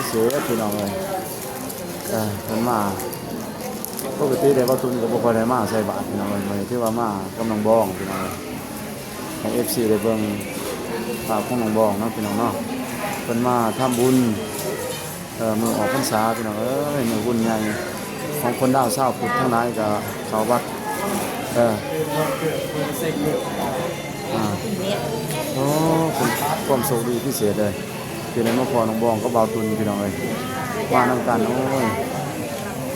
ເສຍພີ່ນ້ອງເອີຍ ເອີ ເພິ່ນມາ ປົກກະຕິແລ້ວບ່າວຕຸນກໍບໍ່ຄ່ອຍໄດ້ມາໃສ່ບາດພີ່ນ້ອງເອີຍ ມື້ນີ້ຖືວ່າມາກັບນ້ອງບອງພີ່ນ້ອງເອີຍ ໃຫ້ເອັຟຊີໄດ້ເບິ່ງພາບຂອງນ້ອງບອງເນາະພີ່ນ້ອງເນາະ ເພິ່ນມາທຳບຸນ ເອີ ມື້ອອກພັນສາພີ່ນ້ອງເອີຍ ມື້ບຸນໃຫຍ່ຂອງຄົນລາວຊາວພຸດທັງຫຼາຍກໍເຂົ້າວັດ ເອີ ອາ ໂອ້ ເປັນຄວາມໂຊກດີພິເສດເລີຍ ທີ່ໄດ້ມາພໍ້ນ້ອງບອງກັບບ່າວຕຸນພີ່ນ້ອງເອີຍ ມານຳກັນ ໂອ້ຍ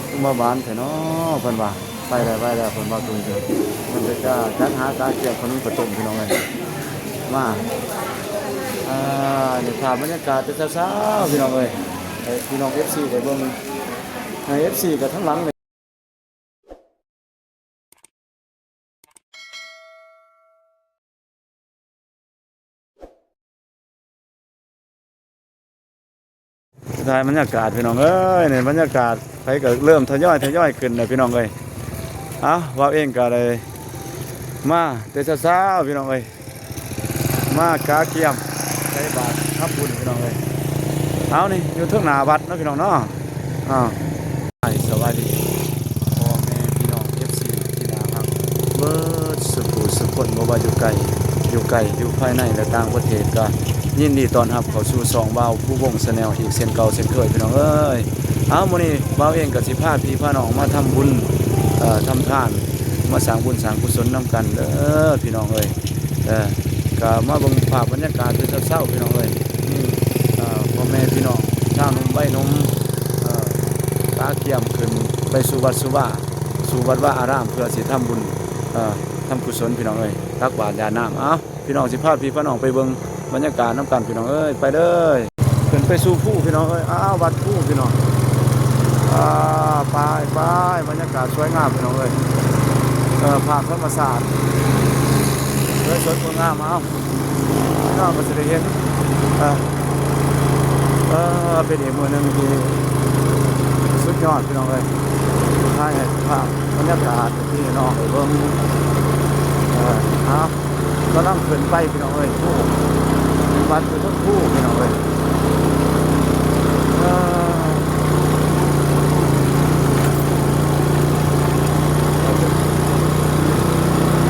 ຄືມາບານແທ້ເນາະ ເພິ່ນວ່າ ໄປແລ້ວ ໄປແລ້ວ ເພິ່ນ ບ່າວຕຸນ ເພິ່ນ ເພິ່ນກໍຈະຈັດຫາກາກຽມຂະໜົມເຂົ້າຕົ້ມພີ່ນ້ອງເອີຍ ມາ ອ່າ ນີ້ພາບບັນຍາກາດແຕ່ເຊົ້າໆ ພີ່ນ້ອງເອີຍ ໃຫ້ພີ່ນ້ອງເອັຟຊີໄດ້ເບິ່ງ ໃຫ້ເອັຟຊີກັບທາງຫຼັງ ຖ່າຍບັນຍາກາດພີ່ນ້ອງເອີຍ ນີ້ບັນຍາກາດ ໃຜກໍເລີ່ມທະຍອຍ ທະຍອຍຂຶ້ນແລ້ວພີ່ນ້ອງເອີຍ ເອົ້າ ບ່າວເອງກໍໄດ້ມາແຕ່ເຊົ້າໆ ພີ່ນ້ອງເອີຍ ມາກະກຽມໃສ່ບາດທຳບຸນພີ່ນ້ອງເອີຍ ເອົາ ນີ້ຢູ່ເທິງໜ້າວັດເນາະພີ່ນ້ອງເນາະ ເອົາ ສະບາຍດີພໍ່ແມ່ພີ່ນ້ອງເອັຟຊີທີ່ໜ້າຮັກເບິດສຸຜູ້ສຸຄົນ ບໍ່ວ່າຢູ່ໄກ ຢູ່ໃກ້ ຢູ່ພາຍໃນ ແລະ ຕ່າງປະເທດ ກະຍິນດີຕ້ອນຮັບເຂົ້າສູ່ຊ່ອງບ່າວພູວົງ Channel ອີກເຊັ່ນເກົ່າເຊັ່ນເຄີຍພີ່ນ້ອງເອີຍ ເອົາ ມື້ນີ້ບ່າວເອງກະຊິພາພີ່ພານ້ອງມາທຳບຸນ ເອີ ທຳທານ ມາສ້າງບຸນສ້າງກຸສົນນຳກັນເດີພີ່ນ້ອງເອີຍ ເອີ ກໍມາເບິ່ງພາບບັນຍາກາດແຕ່ເຊົ້າໆ ພີ່ນ້ອງເອີຍ ມີ ເອີ ພໍ່ແມ່ພີ່ນ້ອງຊາວໜຸ່ມໄວໜຸ່ມ ເອີ ກະກຽມຂຶ້ນໄປສູ່ວັດສູ່ວາ ສູ່ວັດວາອາຣາມ ເພື່ອຊິທຳບຸນ ເອີ ທຳກຸສົນ ພີ່ນ້ອງເອີຍ ຕັກບາດຢາດນ້ຳ ເອົາ ພີ່ນ້ອງ ຊິພາພີ່ພານ້ອງໄປເບິ່ງບັນຍາກາດນຳກັນ ພີ່ນ້ອງເອີຍ ໄປເລີຍ ຂຶ້ນໄປສູ່ພູພີ່ນ້ອງເອີຍ ອ້າວ ວັດພູພີ່ນ້ອງ ອ່າ ໄປໆ ບັນຍາກາດສວຍງາມພີ່ນ້ອງເອີຍ ເອີ ພາບທຳມະຊາດ ສວຍສົດງົດງາມ ເອົາ ພີ່ນ້ອງກໍຊິໄດ້ເຫັນ ເອີ ເອີ ເປັນອີກມື້ໜຶ່ງທີ່ສຸດຍອດພີ່ນ້ອງເອີຍ ຖ່າຍໃຫ້ພາບບັນຍາກາດ ພີ່ນ້ອງໄດ້ເບິ່ງ ເອີ ເອົາ ກຳລັງຂຶ້ນໄປພີ່ນ້ອງເອີຍ ພູ ເປັນວັດຢູ່ເທິງພູພີ່ນ້ອງເອີຍ ເອີ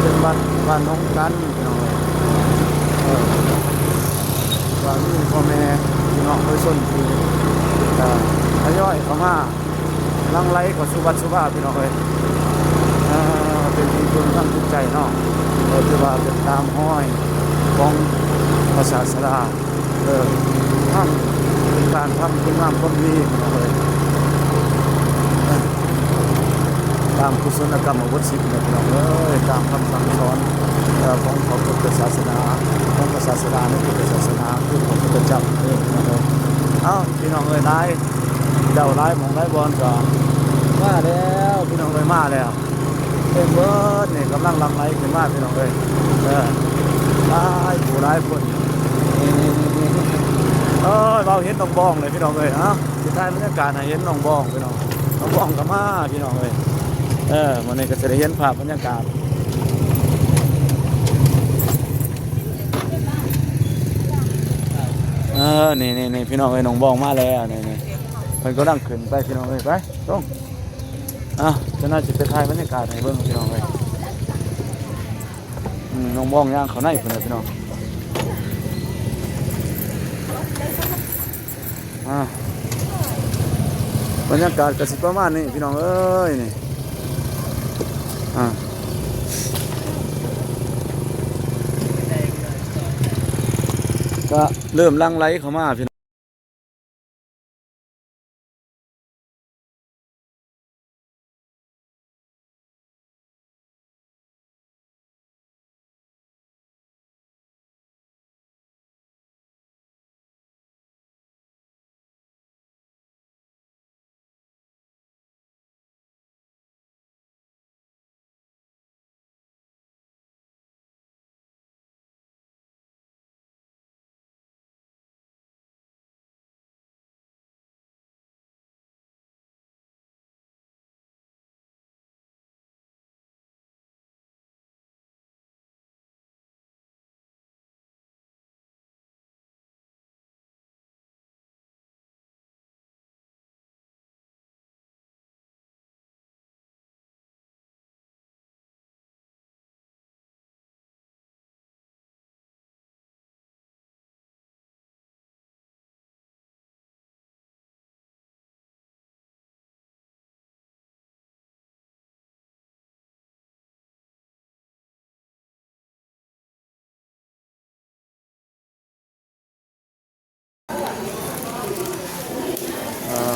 ເປັນວັດບ້ານໜອງກັນພີ່ນ້ອງເອີຍ ເອີ ວ່າມີພໍ່ແມ່ພີ່ນ້ອງປະຊາຊົນທີ່ ເອີ ທະຍອຍເຂົ້າມາ ຫຼັ່ງໄຫຼເຂົ້າສູ່ວັດສູ່ວາພີ່ນ້ອງເອີຍ ເອີ ເປັນທີ່ເພິ່ງທາງຈິດໃຈເນາະ ກໍຖືວ່າເປັນຕາມຮອຍຂອງພະສາດສະດາ ເອີ ທຳ ເປັນການທຳຄຸນງາມຄວາມດີພີ່ນ້ອງເອີຍ ເອີ ຕາມກຸສົນນະກຳມະບົດສິບພີ່ນ້ອງເອີຍ ຕາມຄຳສັ່ງສອນ ເອີ ຂອງພະພຸດທະສາສະໜາ ຂອງພະສາສະດາໃນພຸດທະສາສະໜາ ຄືພະພຸດທະເຈົ້າເອີຍ ເອົ້າ ພີ່ນ້ອງເອີຍ ຫຼາຍ ເຈົ້າຫຼາຍໝ່ອງຫຼາຍບ່ອນກໍມາແລ້ວ ພີ່ນ້ອງເອີຍ ມາແລ້ວ ເຕັມເບິດນີ້ ກຳລັງຫຼັ່ງໄຫຼຂຶ້ນມາພີ່ນ້ອງເອີຍ ເອີ ຫຼາຍຜູ້ຫຼາຍຄົນ ເອີຍ ເຮົາເຫັນໜອງບອງເລີຍພີ່ນ້ອງເອີຍ ເອົ້າ ຊິຖ່າຍບັນຍາກາດໃຫ້ເຫັນໜອງບອງພີ່ນ້ອງ ໜອງບອງກໍມາພີ່ນ້ອງເອີຍ ເອີ ມື້ນີ້ກໍຊິໄດ້ເຫັນພາບບັນຍາກາດ ເອີ ນີ້ໆໆ ພີ່ນ້ອງເອີຍ ໜອງບອງມາແລ້ວ ນີ້ໆ ເພິ່ນກຳລັງຂຶ້ນໄປພີ່ນ້ອງເອີຍ ໄປ ລົງ ອ່ະ ຈະໜ້ອຍຊິໄປຖ່າຍບັນຍາກາດໃຫ້ເບິ່ງພີ່ນ້ອງເອີຍ ອືມ ນ້ອງບອງຍ່າງເຂົ້າໃນພຸ້ນແຫຼະພີ່ນ້ອງ ອ່າ ບັນຍາກາດກໍຊິປະມານນີ້ພີ່ນ້ອງເອີຍ ນີ້ ອ່າ ກໍເລີ່ມຫຼັ່ງໄຫຼເຂົ້າມາພີ່ນ້ອງ.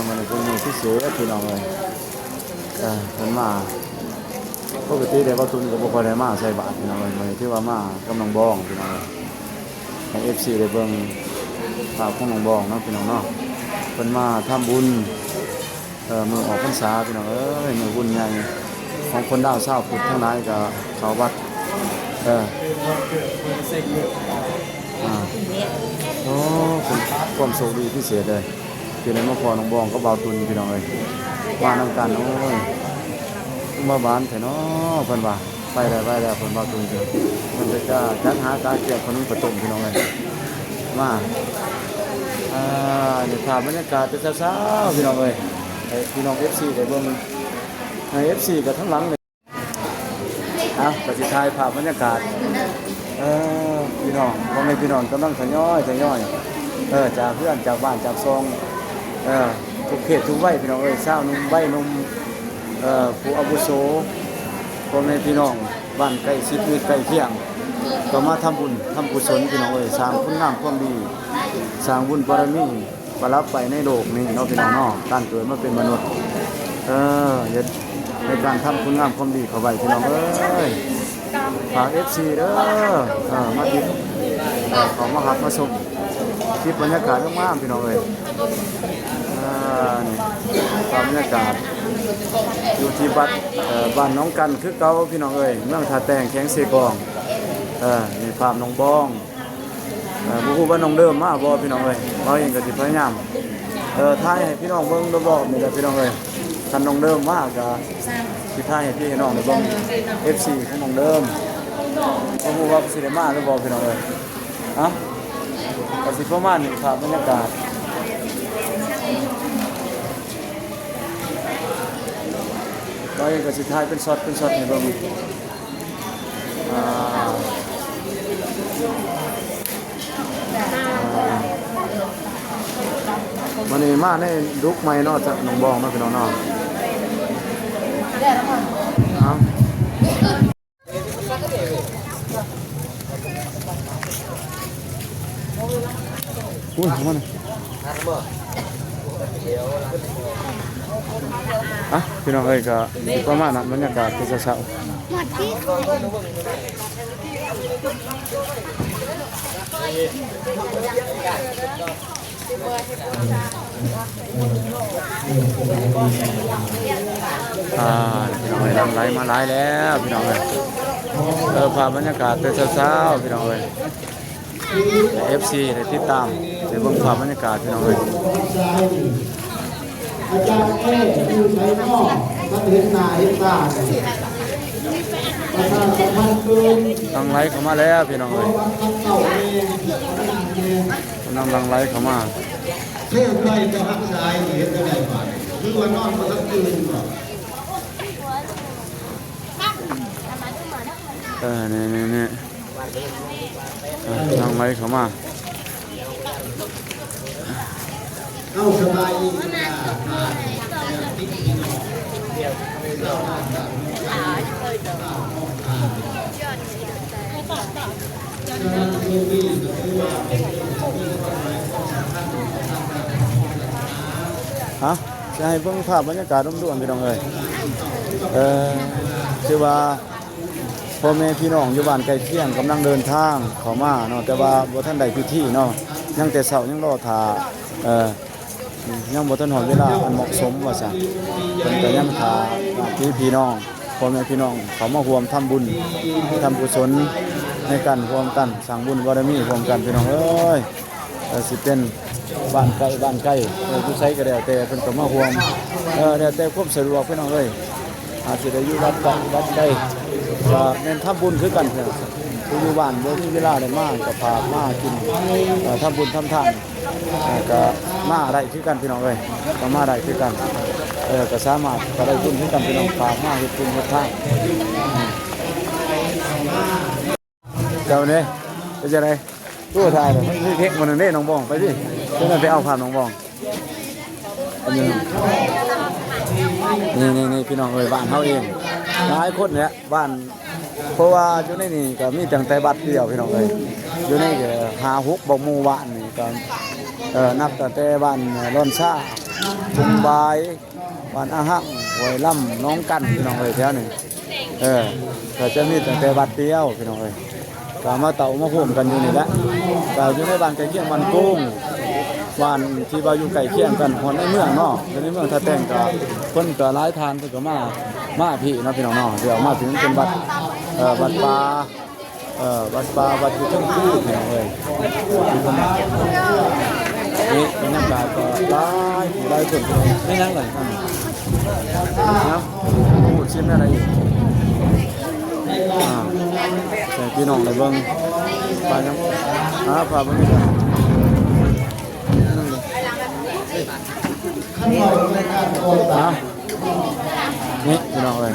ມື້ນີ້ເປັນມື້ພິເສດພີ່ນ້ອງເອີຍ ເອີ ເພິ່ນມາ ປົກກະຕິແລ້ວບ່າວຕຸນກໍບໍ່ຄ່ອຍໄດ້ມາໃສ່ບາດພີ່ນ້ອງເອີຍ ມື້ນີ້ຖືວ່າມາກັບນ້ອງບອງພີ່ນ້ອງເອີຍ ໃຫ້ເອັຟຊີໄດ້ເບິ່ງພາບຂອງນ້ອງບອງເນາະພີ່ນ້ອງເນາະ ເພິ່ນມາທຳບຸນ ເອີ ມື້ອອກພັນສາພີ່ນ້ອງເອີຍ ມື້ບຸນໃຫຍ່ຂອງຄົນລາວຊາວພຸດທັງຫຼາຍກໍເຂົ້າວັດ ເອີ ອ່າ ໂອ້ ເປັນຄວາມໂຊກດີພິເສດເລີຍ ທີ່ໄດ້ມາພໍ້ນ້ອງບອງກັບບ່າວຕຸນພີ່ນ້ອງເອີຍ ມານຳກັນ ໂອ້ຍ ຄືມາຫວານແທ້ເນາະ ເພິ່ນວ່າ ໄປແລ້ວ ໄປແລ້ວ ເພິ່ນ ບ່າວຕຸນ ເພິ່ນໄປກະຈັດຫາກະກຽມຂະໜົມເຂົ້າຕົ້ມພີ່ນ້ອງເອີຍ ມາ ອ່າ ນີ້ພາບບັນຍາກາດແຕ່ເຊົ້າໆ ພີ່ນ້ອງເອີຍ ໃຫ້ພີ່ນ້ອງເອັຟຊີໄດ້ເບິ່ງ ໃຫ້ເອັຟຊີກັບທາງຫຼັງ ເອົາ ກໍຊິຖ່າຍພາບບັນຍາກາດ ເອີ ພີ່ນ້ອງ ພໍ່ແມ່ພີ່ນ້ອງກຳລັງທະຍອຍ ທະຍອຍ ເອີ ຈາກເຮືອນ ຈາກບ້ານ ຈາກຊ່ອງ ເອີ ທຸກເພດທຸກໄວ ພີ່ນ້ອງເອີຍ ຊາວໜຸ່ມ ໄວໜຸ່ມ ເອີ ຜູ້ອາວຸໂສ ພໍ່ແມ່ພີ່ນ້ອງບ້ານໃກ້ຊິດມິດໃກ້ຄຽງ ກໍມາທຳບຸນທຳກຸສົນ ພີ່ນ້ອງເອີຍ ສ້າງຄຸນງາມຄວາມດີ ສ້າງບຸນບາລະມີ ປະດັບໄວ້ໃນໂລກນີ້ເນາະ ພີ່ນ້ອງເນາະ ການເກີດມາເປັນມະນຸດ ເອີ ເຮັດໃນການທຳຄຸນງາມຄວາມດີເຂົ້າໄວ້ ພີ່ນ້ອງເອີຍ ຝາກເອັຟຊີເດີ ເອີ ມາຕິດ ເຂົ້າມາຮັບມາຊົມຄລິບບັນຍາກາດງາມໆ ພີ່ນ້ອງເອີຍ ເອີ ນີ້ພາບບັນຍາກາດຢູ່ທີ່ວັດ ເອີ ບ້ານໜອງກັນຄືເກົ່າ ພີ່ນ້ອງເອີຍ ເມືອງທ່າແຕງ ແຂວງເຊກອງ ເອີ ນີ້ພາບນ້ອງບອງ ເອີ ບໍ່ຮູ້ວ່ານ້ອງເດີມມາບໍ່ພີ່ນ້ອງເອີຍ ເຮົາເອງກໍຊິພະຍາຍາມ ເອີ ຖ່າຍໃຫ້ພີ່ນ້ອງເບິ່ງລອບໆນີ້ແຫຼະພີ່ນ້ອງເອີຍ ຄັນນ້ອງເດີມມາກໍຊິຖ່າຍໃຫ້ພີ່ໃຫ້ນ້ອງໄດ້ເບິ່ງ ເອັຟຊີຂອງນ້ອງເດີມ ບໍ່ຮູ້ວ່າຊິໄດ້ມາຫຼືບໍ່ພີ່ນ້ອງເອີຍ ເອົ້າ ກໍຊິປະມານນີ້ພາບບັນຍາກາດ ເຮົາເອງກໍຊິຖ່າຍເປັນຊັອດເປັນຊັອດໃຫ້ເບິ່ງ. ອ່າ ມື້ນີ້ມາໃນລຸກໃໝ່ເນາະ ຈາກໜອງບອງເນາະ ພີ່ນ້ອງເນາະ ເອົ້າ ອຸ້ຍ ເຂົ້າມານະ. ອ່ະ ພີ່ນ້ອງເອີຍ ກໍຊິປະມານນັ້ນ ບັນຍາກາດແຕ່ເຊົ້າໆ ອ່າ ພີ່ນ້ອງເອີຍ ຫຼັ່ງໄຫຼມາຫຼາຍແລ້ວ ພີ່ນ້ອງເອີຍ ເອີ ພາບບັນຍາກາດແຕ່ເຊົ້າໆ ພີ່ນ້ອງເອີຍ. ໃຫ້ເອັຟຊີໄດ້ຕິດຕາມ ໄດ້ເບິ່ງພາບບັນຍາກາດ ພີ່ນ້ອງເອີຍ ອາຈານແອຢູ່ໃສນໍ ມັນເຫັນໜ້າເຫັນຕາ ປະຊາສຳພັນເບິ່ງ ຫຼັ່ງໄຫຼເຂົ້າມາແລ້ວ ພີ່ນ້ອງເອີຍ ກຳລັງຫຼັ່ງໄຫຼເຂົ້າມາ ເຊວໄກ່ຈະຮັກສາຍ ເຮັດຈັ່ງໃດບາດນີ້ ຫຼືວ່ານອນບໍ່ທັນຕື່ນບໍ? ເອີ ນີ້ໆໆ ອ່າ ທາງໄລເຂົ້າມາ ເອົ້າ ສະບາຍດີ ຮະ ຊິໃຫ້ເບິ່ງພາບບັນຍາກາດລວມໆ ພີ່ນ້ອງເອີຍ ເອີ ຖືວ່າ ພໍ່ແມ່ພີ່ນ້ອງຢູ່ບ້ານໃກ້ຄຽງກຳລັງເດີນທາງເຂົ້າມາເນາະ ແຕ່ວ່າບໍ່ທັນໄດ້ພິທີເນາະ ຍັງແຕ່ເຊົ້າ ຍັງລໍຖ້າ ເອີ ຍັງບໍ່ທັນຮອດເວລາອັນເໝາະສົມວ່າຊັ້ນ ເພິ່ນກໍຍັງຖ້າຍາດພີ່ນ້ອງ ພໍ່ແມ່ພີ່ນ້ອງເຂົ້າມາຮ່ວມທຳບຸນ ທຳກຸສົນໃນການຮ່ວມກັນສ້າງບຸນບາລະມີຮ່ວມກັນ ພີ່ນ້ອງເອີຍ. ເອີ ຊິເປັນບ້ານໃກ້ບ້ານໄກ ເອີ ຢູ່ໃສກໍແລ້ວແຕ່ເພິ່ນກໍມາຮ່ວມ ເອີ ແລ້ວແຕ່ຄວາມສະດວກ ພີ່ນ້ອງເອີຍ ອາດຊິໄດ້ຢູ່ວັດໃກ້ວັດໄກ ກໍແມ່ນທຳບຸນຄືກັນ ຜູ້ຢູ່ບ້ານບໍ່ມີເວລາໄດ້ມາກໍພາມາກິນ ເອີ ທຳບຸນທຳທານ ເອີ ກໍມາໄດ້ຄືກັນ ພີ່ນ້ອງເອີຍ ກໍມາໄດ້ຄືກັນ ເອີ ກໍສາມາດກໍໄດ້ບຸນຄືກັນ ພີ່ນ້ອງ ພາມາເຮັດບຸນເຮັດທານ. ເຈົ້າເດ້ ເປັນຈັ່ງໃດ? ໂອ້ ຖ່າຍເລີຍ ເພກມັນເດ້ ນ້ອງບອງ ໄປຕິ ເຈົ້ານັ້ນໄປເອົາພາບນ້ອງບອງ ນີ້ໆໆ ພີ່ນ້ອງເອີຍ ບ້ານເຮົາເອງ ຫຼາຍຄົນແຫຼະ ບ້ານ ເພາະວ່າຢູ່ໃນນີ້ກໍມີຕັ້ງແຕ່ວັດດຽວ ພີ່ນ້ອງເອີຍ ຢູ່ໃນຫ້າຫົກ ບໍ່ ໝູ່ບ້ານນີ້ກໍ ເອີ ນັບຕັ້ງແຕ່ບ້ານລອນຊາ ທຸງບາຍ ບ້ານອາຮັງ ຫ້ວຍລຳ ໜອງກັນ ພີ່ນ້ອງເອີຍ ແຖວນີ້ ເອີ ກໍຈະມີຕັ້ງແຕ່ວັດດຽວ ພີ່ນ້ອງເອີຍ ກໍມາເຕົ້າມາໂຮມກັນຢູ່ນີ້ແຫຼະ ກໍຢູ່ໃນບ້ານໃກ້ຄຽງບ້ານໂກງ ບ້ານທີ່ວ່າຢູ່ໃກ້ຄຽງກັນ ຮອດໃນເມືອງເນາະ ຢູ່ໃນເມືອງທ່າແຕງ ກໍຄົນກໍຫຼາຍທ່ານເພິ່ນກໍມາ ມາພີ້ເນາະ ພີ່ນ້ອງເນາະ ດຽວມາເຖິງເປັນວັດ ເອີ ວັດປ່າ ເອີ ວັດປ່າ ວັດຢູ່ເທິງພູ ພີ່ນ້ອງເອີຍ ນີ້ບັນຍາກາດກໍຫຼາຍຜູ້ຫຼາຍຄົນ ແມ່ນຫຍັງລະ ນະ ຜູ້ຊິມແນວໃດອີກ ອ່າ ໃຫ້ພີ່ນ້ອງໄດ້ເບິ່ງ ປາຫຍັງ ຫາພາບບັນຍາກາດ ຮະ ນີ້ພີ່ນ້ອງເອີຍ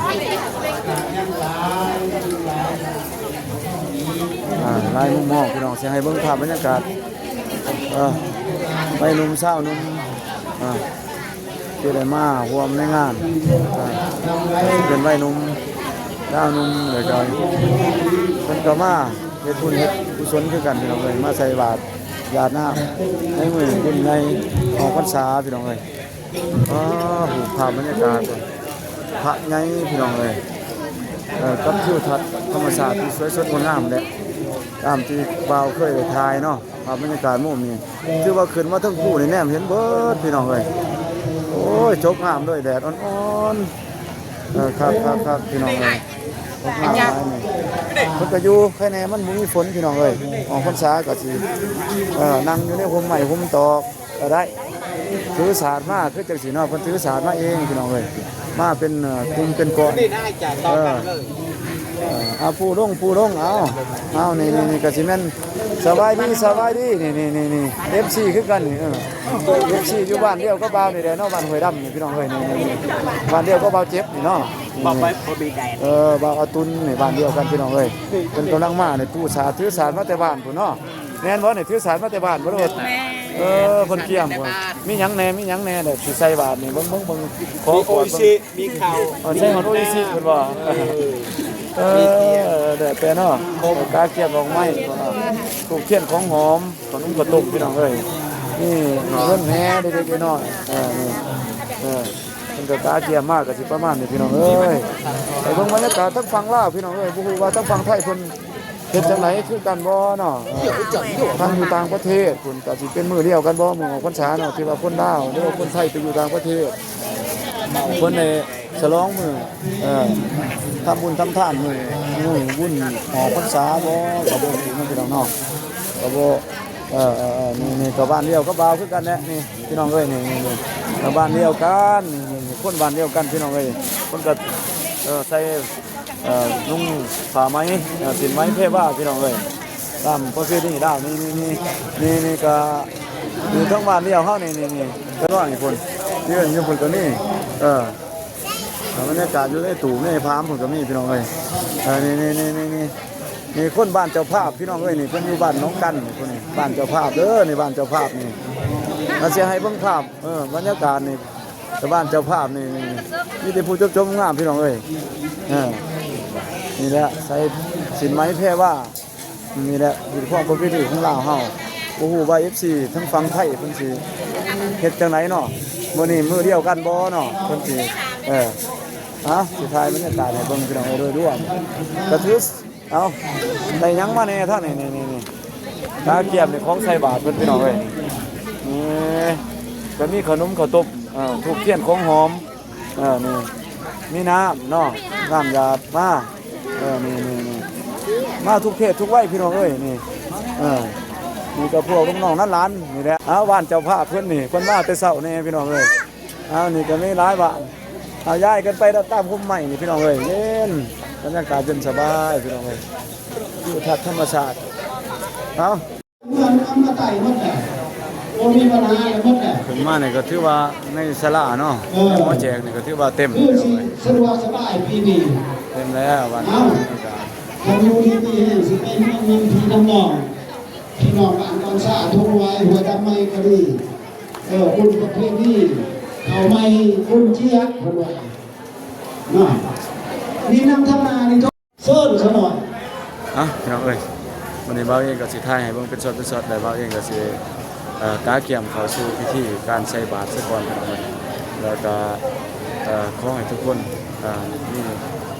ອ່າ ຫຼາຍມຸມມອງ ພີ່ນ້ອງ ຊິໃຫ້ເບິ່ງພາບບັນຍາກາດ ເອີ ໄວໜຸ່ມຊາວໜຸ່ມ ອ່າ ທີ່ໄດ້ມາຮ່ວມໃນງານ ອ່າ ເປັນໄວໜຸ່ມຊາວໜຸ່ມ ແລ້ວກໍເພິ່ນກໍມາເຮັດບຸນເຮັດກຸສົນຄືກັນ ພີ່ນ້ອງເອີຍ ມາໃສ່ບາດຢາດນ້ຳໃນມື້ບຸນໃນອອກພັນສາ ພີ່ນ້ອງເອີຍ. ອໍ ຮູບພາບບັນຍາກາດ ພະໃຫຍ່ພີ່ນ້ອງເອີຍ ເອີ ກັບທິວທັດທຳມະຊາດທີ່ສວຍສົດງົດງາມແຫຼະ ຕາມທີ່ບ່າວເຄີຍໄດ້ຖ່າຍເນາະ ພາບບັນຍາກາດມຸມນີ້ ຖືວ່າຂຶ້ນມາເທິງພູນີ້ແນມເຫັນເບີດພີ່ນ້ອງເອີຍ ໂອ້ຍ ຈົບງາມເລີຍ ແດດອ່ອນໆ ເອີ ຄັກໆໆ ພີ່ນ້ອງເອີຍ ຈົບງາມຫຼາຍນີ້ ເພິ່ນກໍຢູ່ ໃຄແນ່ມັນບໍ່ມີຝົນ ພີ່ນ້ອງເອີຍ ອອກພັນສາກໍຊິ ເອີ ນັ່ງຢູ່ໃນຮົ່ມໄມ້ຮົ່ມຕອກ ກໍໄດ້ ຖືສາດມາຄືຈັ່ງຊີ້ເນາະ ເພິ່ນຖືສາດມາເອງພີ່ນ້ອງເອີຍ ມາເປັນ ເອີ ກຸ່ມເປັນກ້ອນ ເອີ ເອີ ເອົາ ຜູ້ລົງ ຜູ້ລົງ ເອົາ ເອົາ ນີ້ ນີ້ ນີ້ກໍຊິແມ່ນ ສະບາຍດີ ສະບາຍດີ ນີ້ ນີ້ ນີ້ ນີ້ ເອັຟຊີຄືກັນນີ້ ເອີ ເອັຟຊີຢູ່ບ້ານດຽວກັບບ່າວນີ້ແຫຼະເນາະ ບ້ານຫ້ວຍດຳນີ້ພີ່ນ້ອງເອີຍ ນີ້ ນີ້ ນີ້ ບ້ານດຽວກັບບ່າວເຈັບນີ້ເນາະ ນີ້ ເອີ ບ່າວອາຕຸນນີ້ ບ້ານດຽວກັນພີ່ນ້ອງເອີຍ ເພິ່ນກຳລັງມານີ້ ປູສາດ ຖືສາດມາແຕ່ບ້ານພຸ້ນເນາະ. ແມ່ນບໍ່ນີ້? ຖືສາດມາແຕ່ບ້ານບໍ່ໂລດ? ແມ່ນ. ເອີ ເພິ່ນກຽມບໍ່? ມີຫຍັງແດ່ ມີຫຍັງແດ່? ດຽວຊິໃສ່ບາດນີ້ ເບິ່ງ ເບິ່ງ ເບິ່ງ ຂໍ ມີໂອອິຊິ ມີເຂົ້າ ເອີ ໃສ່ຮອດໂອອິຊິເພິ່ນວ່າ ເອີ ເອີ ມີກຽມ ແດ່ແຕ່ເນາະ ກາກຽມດອກໄມ້ ທູບທຽນຂອງຫອມ ຂະໜົມຂະຕົ້ມ ພີ່ນ້ອງເອີຍ ນີ້ເງິນແຫ່ເລັກໆນ້ອຍໆ ເອີ ນີ້ ເອີ ເພິ່ນກໍກາກຽມມາກໍຊິປະມານນີ້ ພີ່ນ້ອງເອີຍ ໄປເບິ່ງບັນຍາກາດທາງຝັ່ງລາວ ພີ່ນ້ອງເອີຍ ບໍ່ຮູ້ວ່າທາງຝັ່ງໄທເພິ່ນ ເຮັດຈັ່ງໃດຄືກັນບໍ່ເນາະ? ເອີ ທາງຢູ່ຕ່າງປະເທດພຸ້ນ ກໍຊິເປັນມື້ດຽວກັນບໍ່ ມື້ອອກພັນສາເນາະ ທີ່ວ່າຄົນລາວ ຫຼືວ່າຄົນໄທໄປຢູ່ຕ່າງປະເທດ ເພິ່ນໄດ້ສະຫຼອງມື້ ເອີ ທຳບຸນທຳທານມື້ ມື້ບຸນອອກພັນສາບໍ່ ກໍບໍ່ຮູ້ເນາະ ພີ່ນ້ອງເນາະ ກໍບໍ່ ເອີ ເອີ ເອີ ນີ້ ນີ້ກໍບ້ານດຽວກັບບ່າວຄືກັນແຫຼະ ນີ້ ພີ່ນ້ອງເອີຍ ນີ້ ນີ້ ນີ້ ກໍບ້ານດຽວກັນ ນີ້ ນີ້ ຄົນບ້ານດຽວກັນ ພີ່ນ້ອງເອີຍ ເພິ່ນກໍ ເອີ ໃສ່ ເອີ ນຸ່ງຜ້າໄໝ ເອີ ສິ້ນໄໝແພວາ ພີ່ນ້ອງເອີຍ ຕາມປະເພນີລາວ ນີ້ ນີ້ ນີ້ ນີ້ ນີ້ກໍຢູ່ທາງບ້ານດຽວເຮົາ ນີ້ ນີ້ ນີ້ ເພິ່ນວ່ານີ້ພຸ້ນ ຢືນຢູ່ພຸ້ນກໍມີ ເອີ ບັນຍາກາດຢູ່ໃນຕູ້ໃນຟາມພຸ້ນກໍມີ ພີ່ນ້ອງເອີຍ ເອີ ນີ້ ນີ້ ນີ້ ນີ້ ນີ້ ນີ້ຄົນບ້ານເຈົ້າພາບ ພີ່ນ້ອງເອີຍ ນີ້ເພິ່ນຢູ່ບ້ານໜອງກັນ ນີ້ຄົນນີ້ບ້ານເຈົ້າພາບເດີ ນີ້ບ້ານເຈົ້າພາບນີ້ ລະຊິໃຫ້ເບິ່ງພາບ ເອີ ບັນຍາກາດນີ້ ແຕ່ບ້ານເຈົ້າພາບນີ້ ນີ້ ນີ້ ມີແຕ່ຜູ້ຈົບໆງາມ ພີ່ນ້ອງເອີຍ ເອີ ນີ້ແຫຼະ ໃສ່ສິ້ນໄໝແພວາ ນີ້ແຫຼະ ຢູ່ຄວາມປະເພນີຂອງລາວເຮົາ ບໍ່ຮູ້ວ່າເອັຟຊີທາງຝັ່ງໄທເພິ່ນຊິເຮັດຈັ່ງໃດເນາະ ມື້ນີ້ມື້ດຽວກັນບໍ່ເນາະ ເພິ່ນຊິ ເອີ ເອົາ ຊິຖ່າຍບັນຍາກາດໃຫ້ເບິ່ງ ພີ່ນ້ອງເອີຍ ໂດຍລວມ ກະຖື ເອົາ ໄດ້ຫຍັງມາແດ່ທ່ານ ນີ້ ນີ້ ນີ້ ນີ້ ກາກຽມນີ້ ຂອງໃສ່ບາດເພິ່ນ ພີ່ນ້ອງເອີຍ ນີ້ ກະມີຂະໜົມເຂົ້າຕົ້ມ ເອີ ທູບທຽນຂອງຫອມ ເອີ ນີ້ ມີນ້ຳເນາະ ນ້ຳຢາດມາ ເອີ ນີ້ ນີ້ ນີ້ ມາທຸກເພດທຸກໄວ ພີ່ນ້ອງເອີຍ ນີ້ ເອີ ນີ້ກະພວກນ້ອງໆຫຼານໆ ນີ້ແຫຼະ ເອົາ ບ້ານເຈົ້າພາບເພິ່ນນີ້ ເພິ່ນມາແຕ່ເຊົ້າແດ່ ພີ່ນ້ອງເອີຍ ເອົາ ນີ້ກະມີຫຼາຍບ້ານ ເອົາ ຍ້າຍກັນໄປຕາມຮົ່ມໄມ້ນີ້ ພີ່ນ້ອງເອີຍ ເຢັນ ບັນຍາກາດເຢັນສະບາຍ ພີ່ນ້ອງເອີຍ ທິວທັດທຳມະຊາດ ເອົາ ເມືອງນຳມາໄຕ່ໝົດແຫຼະ ບໍ່ມີບັນຫາແລ້ວໝົດແຫຼະ ຂຶ້ນມານີ້ກໍຖືວ່າໃນສາລາເນາະ ເອີ ໃນຫໍແຈກນີ້ກໍຖືວ່າເຕັມ ຄືຊິສະດວກສະບາຍປີນີ້ ເຕັມແລ້ວ ເອົ້າ ຄັນຢູ່ດີມີແຮງຊິໄປເມືອງນຳພີ່ນຳນ້ອງ ພີ່ນ້ອງບ້ານດອນຊາ ທົ່ງຫວາຍ ຫ້ວຍດຳໃໝ່ກໍດີ ເອີ ບຸນປະເພນີ ເຂົ້າໃໝ່ບຸນຈຽກ ເພິ່ນວ່າເນາະ ມີນຳທຳນານີ້ ເຊີນຊະໜ່ອຍ ອ່ະ ພີ່ນ້ອງເອີຍ ມື້ນີ້ບ່າວເອງກໍຊິຖ່າຍໃຫ້ເບິ່ງເປັນຊັອດເປັນຊັອດ ແລະ ບ່າວເອງກໍຊິ ເອີ ກະກຽມເຂົ້າສູ່ພິທີການໃສ່ບາດຊະກ່ອນ ພີ່ນ້ອງເອີຍ. ແລ້ວກະ ເອີ ຂໍໃຫ້ທຸກຄົນ ເອີ ມີ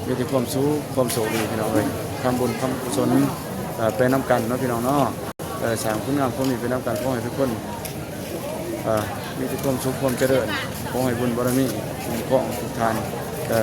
ມີແຕ່ຄວາມສຸກຄວາມໂຊກດີ ພີ່ນ້ອງເອີຍ. ທຳບຸນທຳກຸສົນ ເອີ ໄປນຳກັນເນາະ ພີ່ນ້ອງເນາະ. ເອີ ສ້າງຄຸນງາມຄວາມດີໄປນຳກັນ. ຂໍໃຫ້ທຸກຄົນ ເອີ ມີແຕ່ຄວາມສຸກຄວາມຈະເລີນ. ຂໍໃຫ້ບຸນບາລະມີຄຸ້ມຄອງທຸກທ່ານ ເອີ